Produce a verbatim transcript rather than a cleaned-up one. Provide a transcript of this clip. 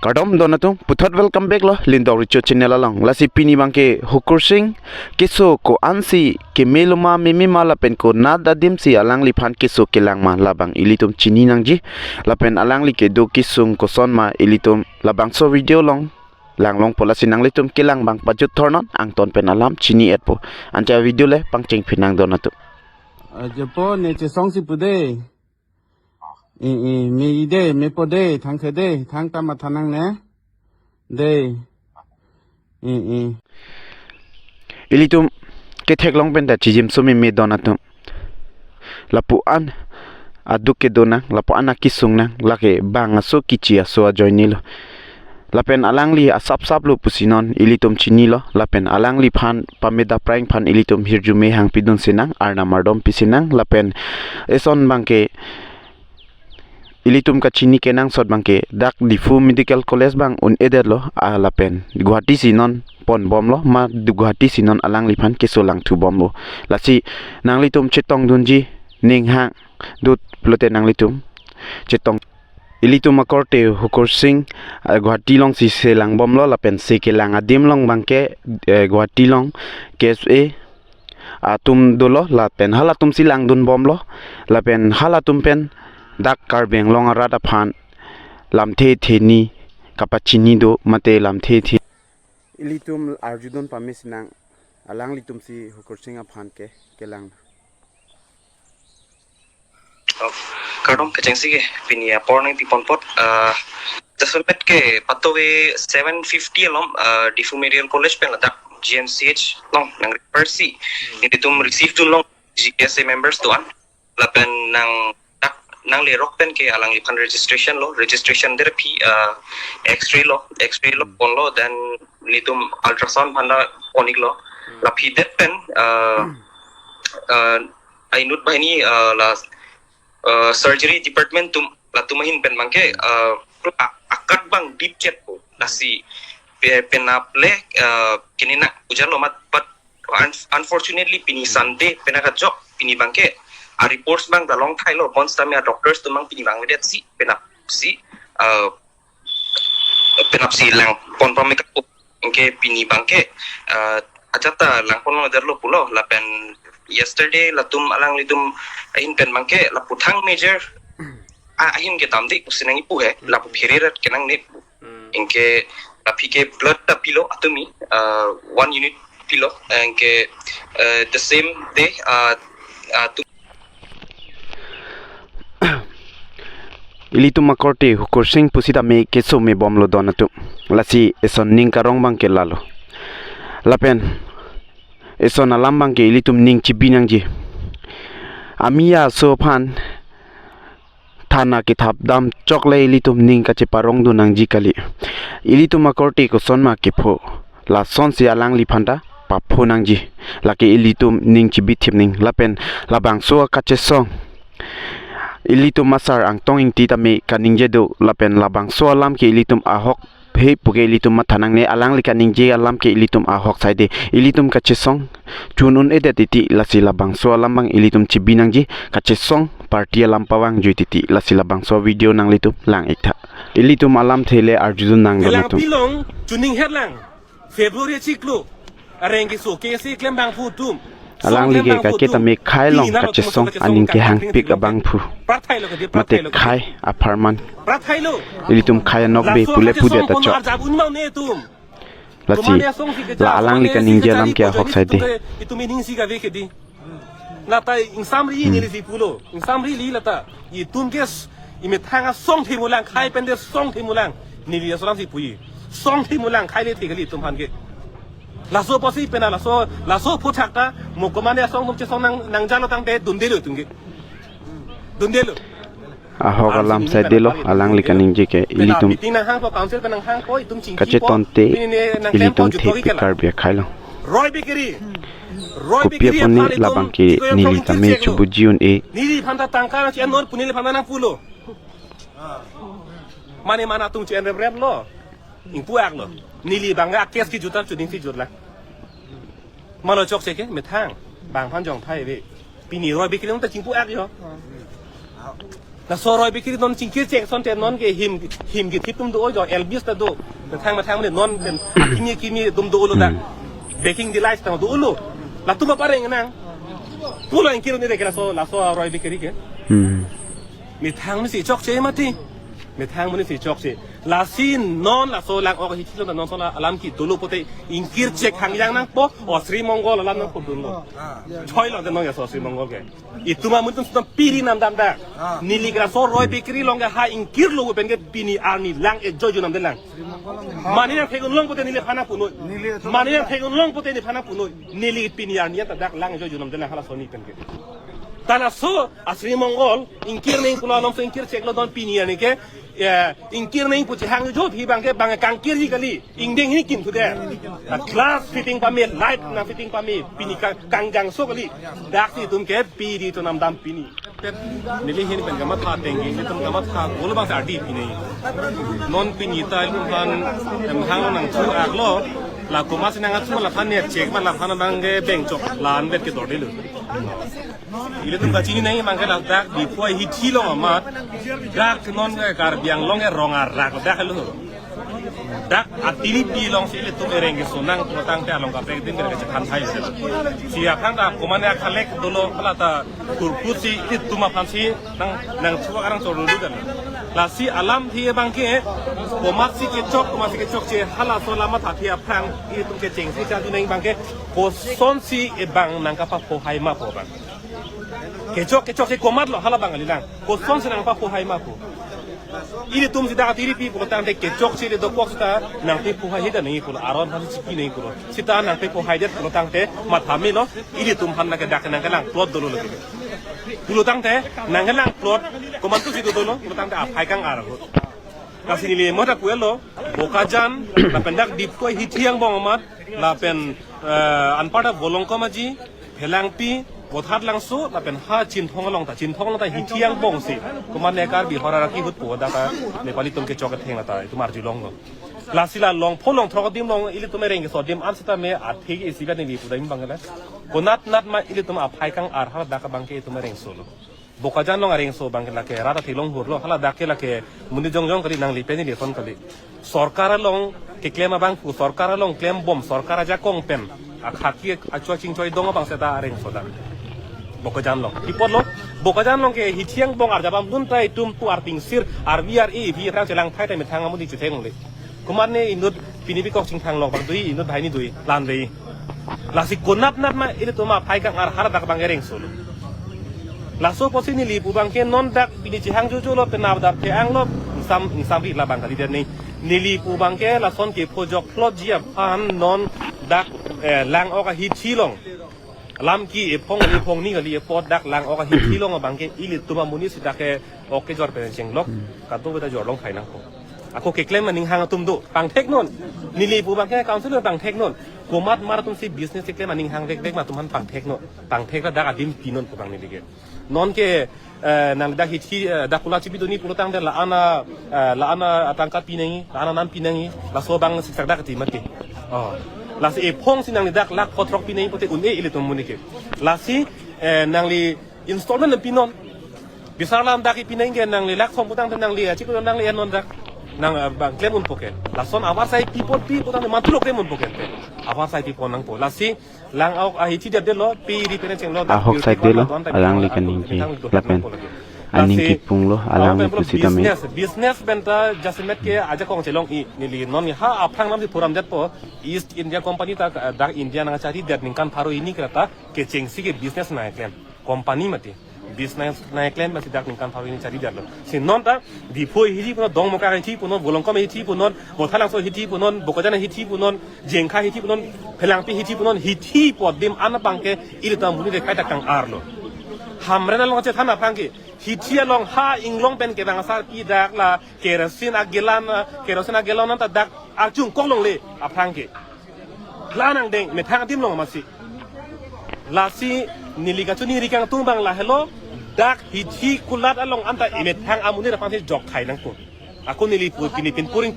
Kardom don atum, puthot welcome back lo Lindok Recho channel along. Lasi pini abangke Hukursing keso ko-ansi kemelo ma meme ma lapen konat adimsi alangliphan keso kelang ma labang ilitum chini nangji. Lapen alangli kedo kesung koson ma ilitum labangso video along langlongpo, lasi nanglitum kelang abang pajut thornon, angton pen alam chini-etpo. Ante avideo le pangcheng phinang don atum. Ajopo ne chesongsi pu de. I, i, me i de, mepo de, thangthe de, thangta matha nangne. De. I, i. Ilitum ketheklong penta chijimso meme don atum. Lapu-an aduk kedo nang, lapu-an akesung nang, lake bang aso kichi aso ajoinelo. Lapen alangli asapsap lo pusi non ilitum chinilo, lapen alangliphan pameda prank aphan ilitum hirjume hangpidunsi nang, arnam ardom pisi nang, lapen eson abangke ilitum kachini kenangsot abangke dak Diphu Medical College abang un-edetlo, ah, lapen Guwahati si non ponbomlo, ma Guwahati si non alangliphan keso langthubomlo. Lasi nanglitum chetongdunji, ning hang dut pulote nanglitum chetong. Ilitum akorte Hukursing, eh, Guwahati alongsi se langbomlo, lapen se kelang adim along abangke, eh, Guwahati along K S A atum dolo, lapen halatumsi langdunbomlo, lapen halatum pen dak Karbi Anglong arat aphan lamthe theni kapachini do mate lamthe the. Ilitum arjudun pamesi nang, alanglitumsi Hukursing aphan ke kelang. Oh, kardom kechengsi ke pini apor nangpiponpot. Ah, jasemet ke patoke seven fifty alom, ah, Diphu Medical College pen ladak G M C H along nang refer si. Hmm. Nelitum receive dunlong G K S A members do-an. Lapen nang dak nanglerok pen ke alangliphan registration lo, registration therapy, ah, X-ray lo, X-ray lo Hmm. ponlo, then nelitum ultrasound aphan ta pon-iklo. Hmm. Laphi det pen, ah, ah, inut banghini, ah, la, ah, surgery department atum, latum ahin pen abangke, ah, a-, akat abang dipchetpo. Lasi pe-, penap le, ah, kini nang ujar lo mat, but un-, unfortunately pini Sunday penap kajok, pini abangke a-reports abang ta longthailo, bonsitame a-doctors atum abang pini abang vedetsi penapsi, ah, penapsi langpon pameka. Anke pini abangke, ah, ajat ta langpon longderlo pulo, lapen yesterday latum alanglitum ahin pen abangke lapu thang major, ah, ahin ke damde pusi nangkipu he, lapu phere rat ke nangne. Hmm. Anke laphi ke blood ta pilo atumi, ah, one unit pilo, anke, ah, the same day, ah, ah, tu- Ilitum akorte Hukursing pusitame keso mebomlo don atum. Lasi eson ning karong abangke lalo. Lapen eson alam abangke ilitum ning chibi nangji. Ami aso aphan thana kethap dam chokle ilitum ning kacheparongdun nangji kali. Ilitum akorte koson ma kepho, lasonsi alangliphan ta papho nangji. Lake ilitum ning chibithip ning, lapen labangso kachesong ilitum asar Angtong Ingti tame kaningje do, lapen labangso alam ke ilitum ahok he puke ilitum matha nangne, alangli kaningje alam ke ilitum ahok saide. Ilitum kachesong chun un-edet titi, lasi labangso alam abang ilitum chibi nangji, kachesong party alam pavangjuji titi, lasi labangso video nanglitum lang-iktha. Ilitum alamthe le arjudun nang don atum. Pilong, chuning herlang, February chiklo, areng keso kesi klem abangphu atum. Alangli ke kake tame khai along kachesong aning kehangpik abangphu. Mate khai apharman. Ilitum khai anokbe pule pudet ta chok. Lasi la alangli kaningje alam ke ahok saide. Itum ining si kave kedi. Lata ingsamri neli si pulo. Ingsamri li lata. Itum ke s-, imethang asong themulang, khai pende song themulang. Neli aso alamsi puji. Song themulang, khai le the kali itum aphan ke. Laso apotsi pena laso, laso aphuthak ta, mo komane asong atum chesong nang, nangjalo tangte dundelo itum ke. Dundelo. Ahok alam saidelo, alangli kaningje ke ilitum. Meeting nanghangpo, council pen nanghangpo, itum chingkipo. Kachetonte ilitum thepik Karbi akhai along. Roi bikiri. Roi bikiri. Kopi apot ne aphan itum labang ke neli tame chubuji un-e. Neliphan ta tangka nang chi-en non pu neliphan nangpulo. Mane mana atum chi-en rep rep lo. Ingpu-aklo. Neli abang a-case kejut ta chuning si jutlang. Malo chokche ke methang. Bang aphan jong thai ave. Pini roi bikiri along ta chingpu-ak jo. Laso Roy Bakery non chingkir chek asonte non ke him, him kethip atum do-o jo, Elvis ta do. Methang methang mane non pen kimi kimi atum do-olo dak. Hmm. Baking Delights ta do-olo. Latum apareng nang. Pulo ingkir ni dek laso, laso Roy Bakery ke. Hmm. Methang mane si chokche mati. Methang mane si chokche. Lasi non laso Lang-ok ahithi along non laso alam ke dolo pote ingkir chek hangjang nangpo, o Sri Mongol alam nangpudunlo. Choi lo de non ya so Sri Mongol ke. Itum amonit atum sudam piri namdam dak. Ah. Neli ke laso Roy Bakery along ke ha ingkir lo pen ke pini arni lang ejo junam de lang. Mane nangthek-un long pote neliphan nangpunoi. Mane nangthek-un long pote neliphan nangpunoi. Neli pini arni anta dak lang ejo junam de lang hala soni pen ke. Ta laso a Sri Mongol ingkir neng pulo alam so ingkir chek lo don pini arni ke. Ya, ingkir neng pu chehang jo phi abang ke bang kangkir ji kali. Ingdeng hini kim thu de. A glass fitting pame, light nangfitting pame, pini kang, kangjangso kali. Dak si itum ke piri to namdam pini. Neli ahin pen kamatha tenggi, itum kamatha gol bang sa di pini. Non pini ta itum aphan em hang nangthu-ak lo. La komat si nangthu ma laphan ne chek ma laphan abang ke bengchok la-an bet ke dordelo. Ilitum kachini nangji abang ke ladak Diphu ahithi along amat. Dak non ke Karbi Anglong ke rong arak dak lo. Dak atiripi along si ilitum ereng keso nang pulotangte along kaprek adim ke kachethan thai. Si aphrang ta komat ne akhalek dolo pala ta kurkut si ilitum aphan si nang, nangthu-ak arang chorlu dan. Lasi alamthe abang ke komat si kechok, komat si kechokche halaso alam athe aphrang ilitum kechengsi chadu nangji abang ke kosonsi abang nangkapapho hai ma pu abang. Kechok, kechokche komat lo hala abang kalilang. Kosonsi nangpapho hai ma pu. Ilitum si dak atiripi pulotangte kechokche le dokok seta nangpapho hai hida nangji pulo, aron aphan si chipi nangji pulo. Seta nangpapho haidet pulotangte matha melo, ilitum aphan nangke dak nangkelang plot dolo lagi. Pulotangte nangkelang plot komantu si dodolo pulotangte aphai kang-ar ahut. Lasi neli mota kuelo, Bokajan, lapen dak Diphu ahithi angbong amat, lapen, eh, anparta Volongkom Aji, Phelangpi, Bothatlangso, lapen ha Chinthong along ta, Chinthong along ta hithi angbong si. Komat ne Karbi hor arak ahut pu dak ta Nepali atum kechok ketheng ta, itum arjulonglo. Lasi la longpho longthrok adim along ilitum ereng keso adim an seta me athe ke isi pen neli pudam abang ke la. Konat nat ma ilitum aphai kang-ar ha dak abang ke itum ereng solo. Bokajan along areng so abang ke lake rat athilong hurlo, hala dak ke lake monit jongjong kali, nangli pen neli ason kali. Sorkar along keklem abang pu, sorkar along klembom, sorkar ajakong pen akhaki achua chingchoi dong abang seta areng so dak. Bokajan along. Pi apotlo, Bokajan along ke hithi angbong arjabam dun ta itum pu arpingsir, arvi ar-e, vi atrang chelang thai ta methang amonit chetheng le. Komat ne inut pini pi kok chingthang lok bang dui, inut hai ni dui, lan dei. Lasi konat nat ma ilitum aphai kang-ar ha dak abang ereng solo. Laso apotsi neli pu abang ke non dak pini chehang jojo lo penap dap ke anglo, ingsam, ingsamri labang kalidet ni. Neli pu abang ke lason kepho jokphlotji aphan non dak, eh, Lang-ok ahithi along. Alam ke ephong, ephong ni kali apot dak Lang-ok ahithi along abang ke ilitum amonit si dak ke ok kejor pen chenglok, hmm, kadokave ta jorlong khai nangpo. Ako keklem aning hang atum do, pangthek non. Neli pu abang ke council pangthek non. Komat mar atum si business keklem aning hang vek vek ma atum aphan pangthek non. Pangthek ra dak adim pinon pu abang neli ke. Non ke, eh, nang dak hithi, eh, dak kula chipi doni pulotangte la-an a, eh, la-an atangka pi nangji, la-an anam pi nangji, laso abang siksak dak ti mati. Oh. Lasi ephong si nangli dak lakh phothrok pi nangji pote un-e ilitum amonit ke. Lasi, eh, nangli installment pi non. Bisar alam dak pi nangji ke nangli lakh thom putangte nangli, achiklo nangli en non dak. Nang, eh, abang klem unpo ke. Lason avarsai pi apot pi putangte manthulo klem unpo ke. Avarsai pi pon nangpo. Lasi Lang-ok ahithi det detlo, piri pen chenglo, ahok dak sai piri detlo, don ta alangli bang kaningje, methang do lapen nangpo lagi. Aning lasi kipunglo, alangli pusi tame. Business, business pen ta jasemet ke ajakong chelong-i, neli non ha aphrang lam si phuram detpo, East India Company ta, eh, dak India nangchari det ningkan pharo hini kre ta kechengsi ke business nangklem. Company mati. Business nangklem mati dak ningkan pharo hini chari detlo. Si non ta Diphu ahithi punon, Dongmukak ahithi punon, Volongkom ahithi punon, Bothatlangso ahithi punon, Bokajan ahithi punon, Jengkha ahithi punon, Phelangpi ahithi punon, hithi apot adim an abang ke ilitum amonit ke kaita kang-arlo. Hamren along chethan aphrang ke, hithi along ha inglong pen kevang asarpi dak la kerosene a gallon, kerosene a gallon anta dak arjung koklongle aphrang ke. La nangdeng, methang adim along masi. Lasi neli kachoningri kangtung abang lahelo, dak hithi kulat along anta emethang amonit aphan si jok khai nangpo. Ako neli pu, pini pin puring